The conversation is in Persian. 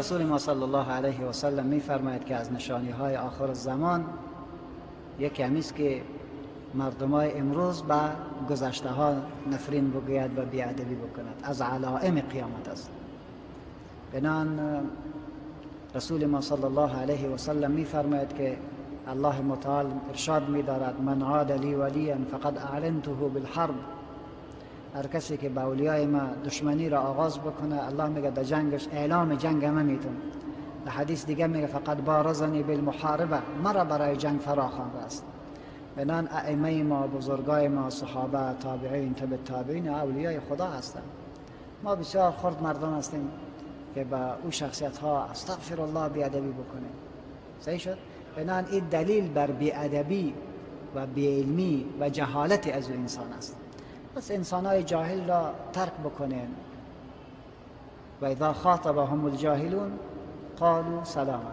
رسول ما صلی الله علیه و سلم میفرماید که از نشانی های آخر زمان یکی همیست که مردمای امروز به گذشته ها نفرین بگوید و بیادبی بکند، از علائم قیامت است. بنان رسول ما صلی الله علیه و سلم میفرماید که الله متعال ارشاد می‌دارد من عاد لی ولیا فقد اعلنته بالحرب. هر کسی که با اولیای ما دشمنی را آغاز بکنه، الله میگه در جنگش اعلام جنگ همه میتون. در حدیث دیگه میگه فقط بارزنی بالمحاربه، مرا برای جنگ فراخوانده است. بنان ائمه ما، بزرگای ما، صحابه، تابعین، تبع تابعین اولیای خدا هستند. ما بسیار خرد مردم هستیم که با او شخصیت ها استغفر الله بیادبی بکنیم. صحیح شد؟ بنان این دلیل بر بیادبی و بیعلمی و جهالت از او انسان است. پس انسان های جاهل را ترک بکنیم. و اذا خاطبهم الجاهلون قالوا سلاما.